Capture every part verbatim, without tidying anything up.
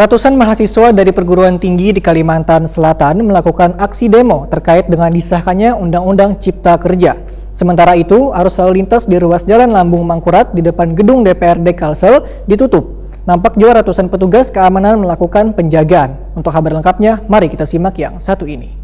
Ratusan mahasiswa dari perguruan tinggi di Kalimantan Selatan melakukan aksi demo terkait dengan disahkannya Undang-Undang Cipta Kerja. Sementara itu, arus lalu lintas di ruas Jalan Lambung Mangkurat di depan gedung D P R D Kalsel ditutup. Nampak juga ratusan petugas keamanan melakukan penjagaan. Untuk kabar lengkapnya, mari kita simak yang satu ini.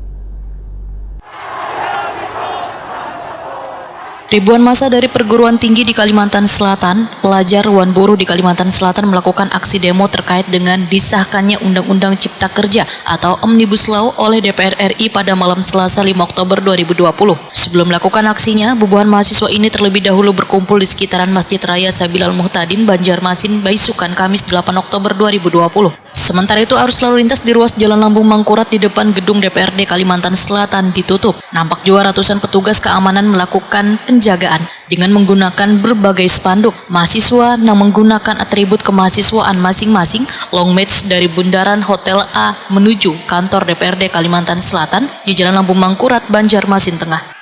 Ribuan masa dari perguruan tinggi di Kalimantan Selatan, pelajar wan buruh di Kalimantan Selatan melakukan aksi demo terkait dengan disahkannya Undang-Undang Cipta Kerja atau Omnibus Law oleh D P R R I pada malam Selasa lima Oktober dua ribu dua puluh. Sebelum melakukan aksinya, bubuhan mahasiswa ini terlebih dahulu berkumpul di sekitaran Masjid Raya Sabilal Muhtadin, Banjarmasin, Baisukan, Kamis delapan Oktober dua ribu dua puluh. Sementara itu, arus lalu lintas di ruas Jalan Lambung Mangkurat di depan gedung D P R D Kalimantan Selatan ditutup. Nampak jua ratusan petugas keamanan melakukan penjagaan dengan menggunakan berbagai spanduk. Mahasiswa nang menggunakan atribut kemahasiswaan masing-masing, long march dari Bundaran Hotel A menuju kantor D P R D Kalimantan Selatan di Jalan Lambung Mangkurat, Banjarmasin Tengah.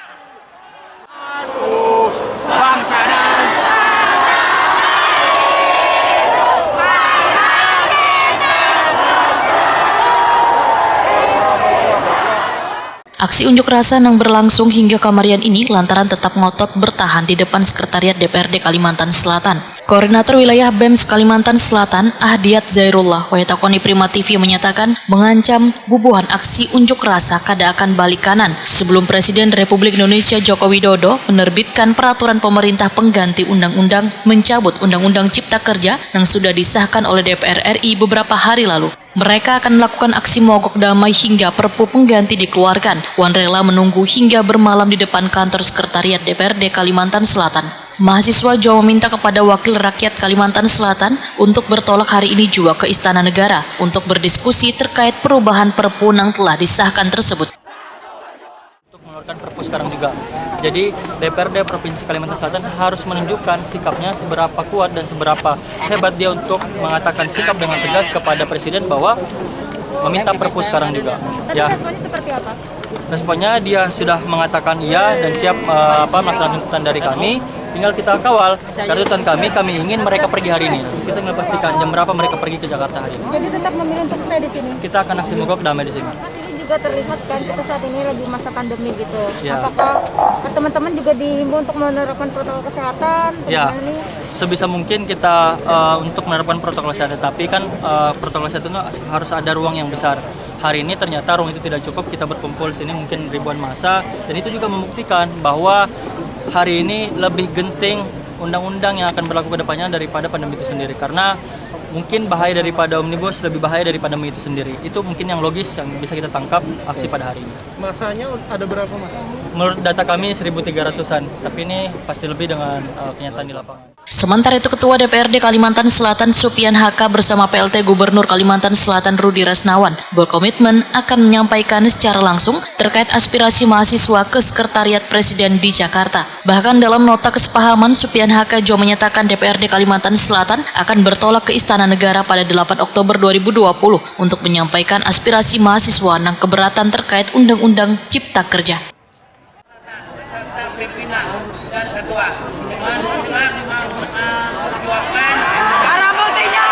Aksi unjuk rasa nang berlangsung hingga kamarian ini lantaran tetap ngotot bertahan di depan Sekretariat D P R D Kalimantan Selatan. Koordinator Wilayah BEMS Kalimantan Selatan, Ahdiat Zairullah, wayah takoni Prima T V menyatakan mengancam bubuhan aksi unjuk rasa kada akan balik kanan sebelum Presiden Republik Indonesia Joko Widodo menerbitkan peraturan pemerintah pengganti undang-undang mencabut Undang-Undang Cipta Kerja yang sudah disahkan oleh D P R R I beberapa hari lalu. Mereka akan melakukan aksi mogok damai hingga Perpu pengganti dikeluarkan, wan rela menunggu hingga bermalam di depan kantor Sekretariat D P R D Kalimantan Selatan. Mahasiswa jua meminta kepada Wakil Rakyat Kalimantan Selatan untuk bertolak hari ini jua ke Istana Negara untuk berdiskusi terkait perubahan Perpu yang telah disahkan tersebut. Untuk mengeluarkan Perpu sekarang juga. Jadi, D P R D Provinsi Kalimantan Selatan harus menunjukkan sikapnya seberapa kuat dan seberapa hebat dia untuk mengatakan sikap dengan tegas kepada Presiden bahwa meminta Perpu sekarang juga. Ya. Responnya seperti apa? Responnya, dia sudah mengatakan iya dan siap, eh, apa, melaksanakan tuntutan dari kami. Tinggal kita kawal. Karena tuntutan kami, kami ingin mereka pergi hari ini. Kita ingin pastikan jam berapa mereka pergi ke Jakarta hari ini. Jadi tetap memilih untuk stay di sini? Kita akan aksi mogok damai di sini. Ini juga terlihat kan, kita saat ini lagi masa pandemi gitu. Ya. Apakah teman-teman juga diimbau untuk menerapkan protokol kesehatan? Ya. Bagaimana nih? Sebisa mungkin kita, eh, untuk menerapkan protokol kesehatan, tapi kan, eh, protokol kesehatan itu harus ada ruang yang besar. Hari ini ternyata ruang itu tidak cukup, kita berkumpul sini mungkin ribuan massa, dan itu juga membuktikan bahwa hari ini lebih genting undang-undang yang akan berlaku ke depannya daripada pandemi itu sendiri, karena mungkin bahaya daripada omnibus lebih bahaya dari pandemi itu sendiri. Itu mungkin yang logis yang bisa kita tangkap aksi pada hari ini. Masanya ada berapa, Mas? Menurut data kami seribu tiga ratusan, tapi ini pasti lebih dengan, eh, kenyataan di lapangan. Sementara itu, Ketua D P R D Kalimantan Selatan Supian Haka bersama P L T Gubernur Kalimantan Selatan Rudi Resnawan berkomitmen akan menyampaikan secara langsung terkait aspirasi mahasiswa ke Sekretariat Presiden di Jakarta. Bahkan dalam nota kesepahaman, Supian Haka juga menyatakan D P R D Kalimantan Selatan akan bertolak ke Istana Negara pada delapan Oktober dua ribu dua puluh untuk menyampaikan aspirasi mahasiswa nang keberatan terkait Undang-Undang Cipta Kerja. Beserta pimpinan dan ketua. Dengan, dengan, dengan memperjuangkan. Barang buktinya!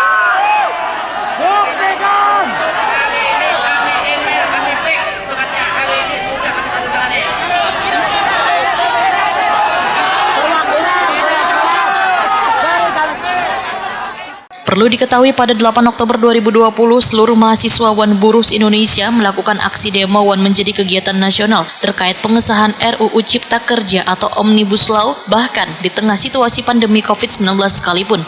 Buktikan! Hari ini kami ini, kami fix, sebenarnya hari ini sudah kami tangani. Perlu diketahui, pada delapan Oktober dua ribu dua puluh, seluruh mahasiswa wan buruh se-Indonesia melakukan aksi demo wan menjadi kegiatan nasional terkait pengesahan R U U Cipta Kerja atau Omnibus Law, bahkan di tengah situasi pandemi covid sembilan belas sekalipun.